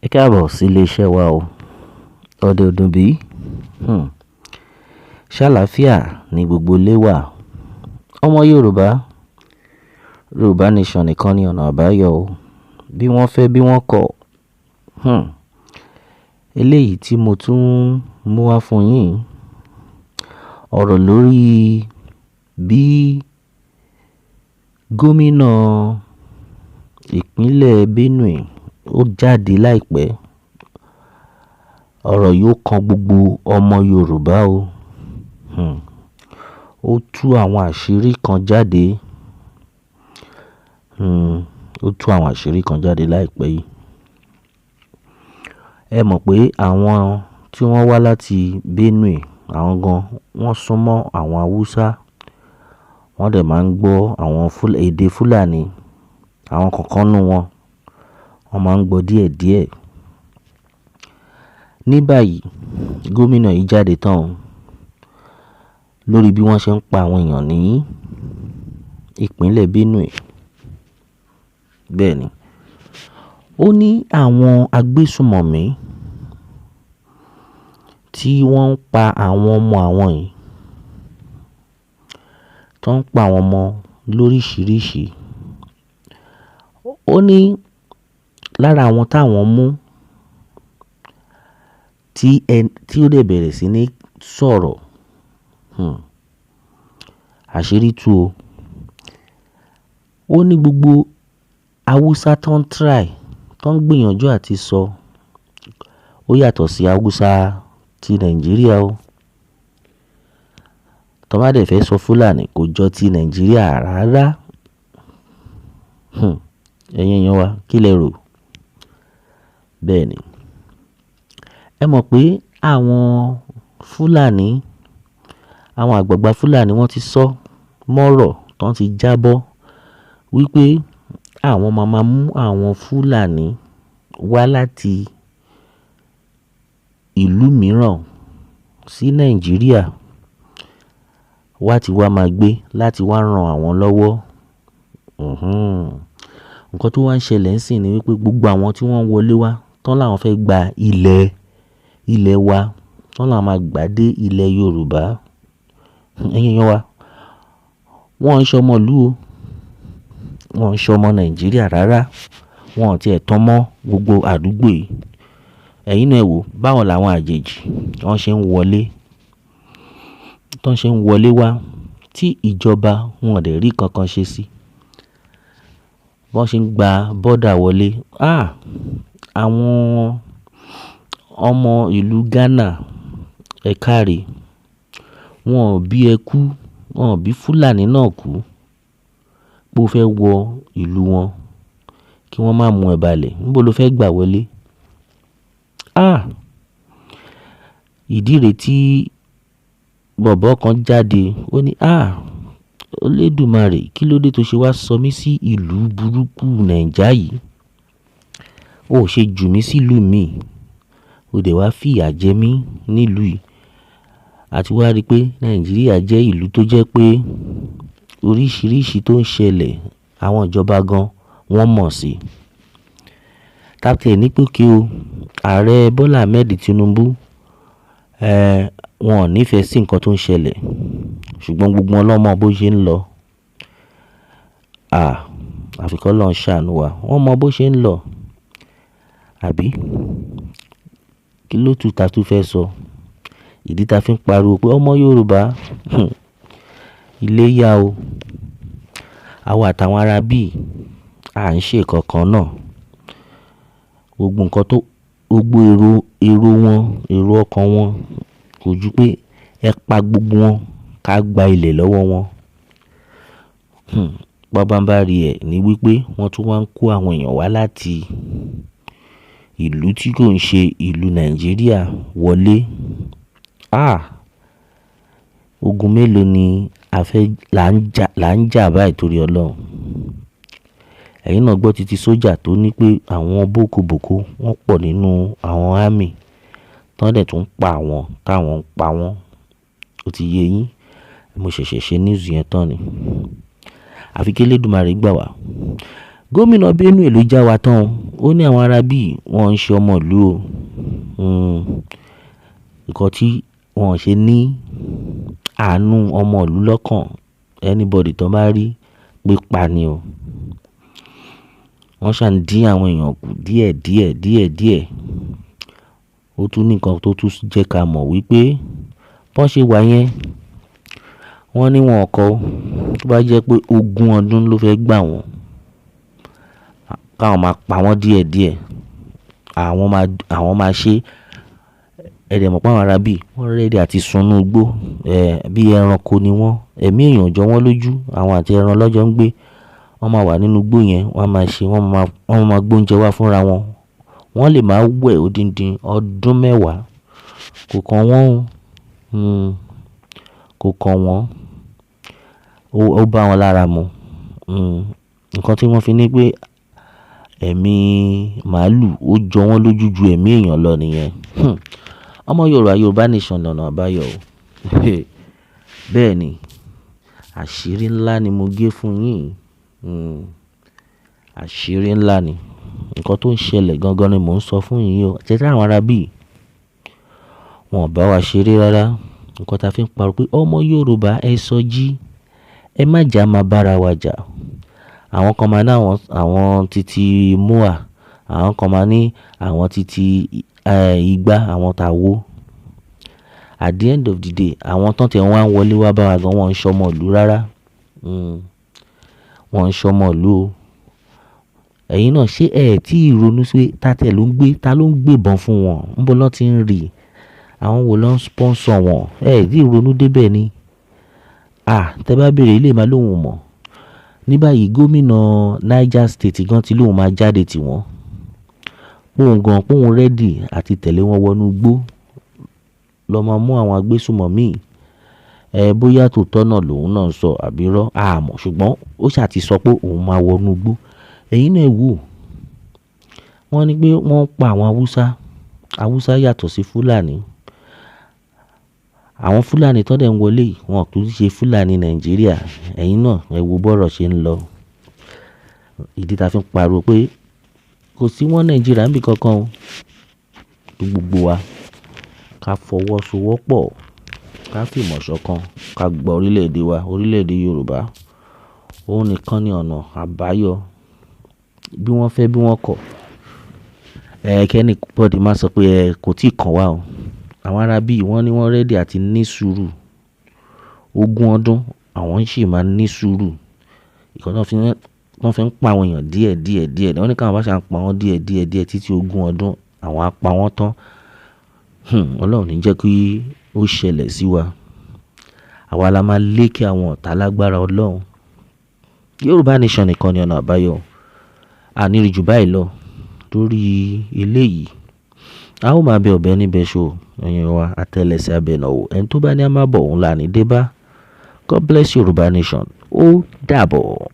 Ẹ káàbọ̀ sí iléeṣẹ́ wa o. Ọdẹ ọdún bí? Ṣàlàáfíà ní gbogbo ilé wà. Ọmọ Yorùbá, Yorùbá Nation nìkan ni ọ̀nà àbáyọ o. Bí wọ́n fẹ́ bí wọ́n kọ̀. Hmm. Eléyìí tí mo tún mú wá fún yín, ọ̀rọ̀ lórí bí gómìnà ìpínlẹ̀ Benue ó jáde láìpẹ́. Ọ̀rọ̀ yìí ó kan gbogbo ọmọ Yorùbá o. Ó tú àwọn àṣírí kan jáde. Ó tú àwọn àṣírí kan jáde láìpẹ́ yìí. Ẹ mọ̀ pé àwọn tí wọ́n wá láti Benue, àwọn gan wọ́n súnmọ́ àwọn Haúsá. Wọ́n dẹ̀ máa ń gbọ́ àwọn èdè Fúlàní. Àwọn kọ̀ọ̀kan nínú wọn, wọ́n máa ń gbọ́ díẹ̀díẹ̀. Ní báyìí, gómìnà yìí jáde tán o lórí bí wọ́n ṣe ń pa àwọn èèyàn ní ìpínlẹ̀ Benue. Bẹ́ẹ̀ ni, ó ní àwọn agbésùnmọ̀mí tí wọ́n ń pa àwọn ọmọ àwọn yìí, tó ń pa àwọn ọmọ lóríṣìíríṣìí. Ó ní lára àwọn táwọn mú tí ó dẹ̀ bẹ̀rẹ̀ sí ní sọ̀rọ̀. Àṣírí tú o. Ó ní gbogbo Haúsá tó ń try, tó ń gbìyànjú àti sọ, ó yàtọ̀ sí Haúsá ti Nàìjíríà o. Tọ́ bá dẹ̀ fẹ́ sọ Fúlàní, kò jọ ti Nàìjíríà rárá. Ẹ̀yin èèyàn wa, kí lẹ rò? Bẹ́ẹ̀ ni. Ẹ mọ̀ pé àwọn Fúlàní, àwọn àgbàgbà Fúlàní wọ́n ti sọ mọ́rọ̀ tán ti jábọ́ wípé àwọn máa ma mú àwọn Fúlàní wá láti ìlú mìíràn sí Nàìjíríà wá ti wá máa gbé láti wá ran àwọn lọ́wọ́. Nǹkan tó wá ń ṣẹlẹ̀ ńsìn ni wípé gbogbo àwọn tí wọ́n ń wọlé wá, tán láwọn fẹ́ gba ilẹ̀, ilẹ̀ wa, tán láwọn máa gbà dé ilẹ̀ Yorùbá. Ẹ̀yin èèyàn wa, wọ́n ń ṣọmọ ìlú o. Wọ́n ń ṣọmọ Nàìjíríà rárá. Wọ́n ò tí ì tán mọ́ gbogbo àdúgbò yìí. Ẹ̀yin náà ẹ wò, báwo làwọn àjèjì wọ́n ṣe ń wọlé, tán ṣe ń wọlé wá tí ìjọba wọn ò dẹ̀ rí kankan ṣe sí. Wọ́n ṣe ń gba border wọlé. Ah! Àwọn ọmọ ìlú Ghana, ẹ káre. Wọn ò bí ẹ kú, wọ́n ò bí Fúlàní náà kú pé ó fẹ́ wọ ìlú wọn kí wọ́n má mú ẹ balẹ̀. Níbo lo fẹ́ gbà wọlé? Ah! Ìdí rẹ̀ tí bọ̀bọ́ kan jáde, ó ní, "Ah! Olódùmarè, kí ló dé tó ṣe wá sọ mí sí ìlú burúkú Naija yìí? Ó ṣe jù mí sí ìlú mi, ó dẹ̀ wá fìyà jẹ mí nílùú yìí." A ti wá rí pé Nàìjíríà jẹ́ ìlú tó jẹ́ pé oríṣìíríṣìí tó ń ṣẹlẹ̀, àwọn ìjọba gan wọ́n mọ̀ sí. Ká tí ẹ ní pé okay o, Ààrẹ Bọ́lá Ahmed Tinubu, wọn ò nífẹ̀ẹ́ sí nǹkan tó ń ṣẹlẹ̀, ṣùgbọ́n gbogbo wọn ló mọ bó ṣe ń lọ. Ah! Àfi kí Ọlọ́run ṣàánú wa. Wọ́n mọ bó ṣe ń lọ. Àbí? Kí ló tún ta tún fẹ́ sọ? Ìdí ta fi ń pariwo pé ọmọ Yorùbá, ilé yá o. Àwa àtàwọn ará bí, à ń ṣe nǹkan náà. Gbogbo nǹkan tó, gbogbo èrò, èrò wọn, èrò ọkàn wọn kò ju pé ẹ pa gbogbo wọn ká gba ilẹ̀ lọ́wọ́ wọn. Bábáńbárí ẹ̀ ní wípé wọ́n tún wá ń kó àwọn èèyàn wá láti ìlú tí kò ń ṣe ìlú Nàìjíríà wọlé. Ah! Ogun mélòó ni a fẹ́ là ń jà báyìí torí Ọlọ́run. Ẹ̀yin náà gbọ́ títí sójà tó ní pé àwọn bókobòko wọ́n pọ̀ nínú àwọn army, tán dẹ̀ tún ń pa àwọn táwọn ń pa wọ́n. Ó ti yé yín? Mo ṣẹ̀ṣẹ̀ ṣe news yẹn tán ni. Àfi kí Elédùmarè gbà wá. Gómìnà Benue ló já wa tán o. Ó ní àwọn ará bí wọ́n ń ṣe ọmọ ìlú o. Nǹkan tí wọ́n ṣe ní àánú ọmọ ìlú lọ́kàn, anybody tó bá rí pípa ni o. Wọ́n ṣà ń dín àwọn èèyàn kù díẹ̀ díẹ̀ díẹ̀ díẹ̀. Ó tún ní nǹkan tó tún jẹ́ ká mọ̀ wípé bó ṣe wà yẹn, wọ́n ní wọn kọ́. Tó bá jẹ́ pé ogún ọdún ló fẹ́ gbà wọ́n, káwọn máa pa wọ́n díẹ̀ díẹ̀. Àwọn máa ṣe. Ẹ dẹ̀ mọ̀ pé àwọn ará bí wọ́n ready àti sùn nínú igbó, bí ẹranko ni wọ́n. Ẹ̀mí èèyàn jọ wọ́n lójú, àwọn àti ẹran lọ́jọ́ ń gbé. Wọ́n máa wà nínú igbó yẹn, wọ́n máa ṣe, wọ́n máa gbé oúnjẹ wá fúnra wọn. Wọ́n lè máa wẹ̀ odindi ọdún mẹ́wàá. Kò kan wọ́n o. Kò kan wọ́n. Ó bá wọn lára mu. Nǹkan tí wọ́n fi ní pé ẹ̀mí màlúù ó jọ wọ́n lójú ju ẹ̀mí èèyàn lọ nìyẹn. Ọmọ Yorùbá, Yorùbá nation lọ̀nà àbáyọ o. Bẹ́ẹ̀ ni, àṣírí ńlá ni mo gé fún yín. Àṣírí ńlá ni. Nǹkan tó ń ṣẹlẹ̀ gangan ni mò ń sọ fún yín o. Ṣé rí àwọn ará bí? Wọn ò bá wa ṣeré rárá. Nǹkan tí a fi ń pariwo pé ọmọ Yorùbá ẹ sọjí, ẹ má jà máa bá ara wa jà. Àwọn kan máa ní àwọn titi MOA, àwọn kan máa ní àwọn titi, ìgbà, àwọn tàwó. At the end of the day, àwọn tó ń tẹ̀ wọ́n á wọlé wá bá wa gan, wọ́n ń ṣọmọ ìlú rárá. Wọ́n ń ṣọmọ ìlú o. Ẹ̀yin náà ṣé ẹ tí ronú sí pé ta tẹ̀ ló ń gbé, ta ló ń gbé ìbọn fún wọn? Níbo ló ti ń rí? Àwọn wo ló ń sponsor wọn? Ẹ tí ronú dé bẹ́ẹ̀ ni. À, tẹ bá béèrè ilé máa lóhùn mọ̀. Ní báyìí gómìnà Niger State gan tí lóhùn máa jáde tì wọ́n. Pé òun gan, pé òun ready àti tẹ̀lé wọn wọ inú igbó lọ máa mú àwọn agbésùnmọ̀mí. Bóyá tòótọ́ náà lòun náà ń sọ àbí irọ́, a mọ̀, ṣùgbọ́n ó ṣà ti sọ pé òun máa wọ inú igbó. Ẹ̀yin náà ẹ wò. Wọ́n ní pé wọ́n ń pa àwọn Hausa. Hausa yàtọ̀ sí Fúlàní. Àwọn Fúlàní tó dẹ̀ ń wọlé yìí, wọ́n kì í ṣe Fúlàní Nàìjíríà. Ẹ̀yin náà ẹ wo bọ́rọ̀ ṣe ń lọ. Ìdí tí a fi ń pariwo pé kò sí wọ́n Nàìjíríà níbí kankan o. Kí gbogbo wa ká fọwọ́sowọ́pọ̀, ká fìmọ̀ ṣọ̀kan, ká gba orílẹ̀-èdè wa, orílẹ̀-èdè Yorùbá. Òun nìkan ni ọ̀nà àbáyọ. Bí wọ́n fẹ́ bí wọ́n kọ̀. Kí anybody má sọ pé ẹ kò tíì kan wá o. Àwọn ará bí wọ́n ní wọ́n ready àti ní sùúrù. Ogún ọdún àwọn sì máa ní sùúrù. Nǹkan tí wọ́n fi ń pa àwọn èèyàn díẹ̀ díẹ̀ díẹ̀. Wọ́n ní ká wọn bá ṣe à ń pa wọ́n díẹ̀ díẹ̀ díẹ̀ títí ogún ọdún àwọn á pa wọ́n tán. Ọlọ́run ní jẹ́ kí ó ṣẹlẹ̀ sí wa. Àwa la máa lékè àwọn ọ̀tá lágbára Ọlọ́run. Yorùbá nation nìkan ni ọ̀nà àbáyọ. A ní rí ju báyìí lọ lórí eléyìí. A ó máa bẹ ọ̀bẹ níbẹ̀ ṣo, ẹ̀yin wa, atẹ́lẹsẹ̀ abẹnáwò. Ẹni tó bá ní a máa bọ̀ òun là ní dé bá. God bless Yorùbá nation. Ó dàbọ̀.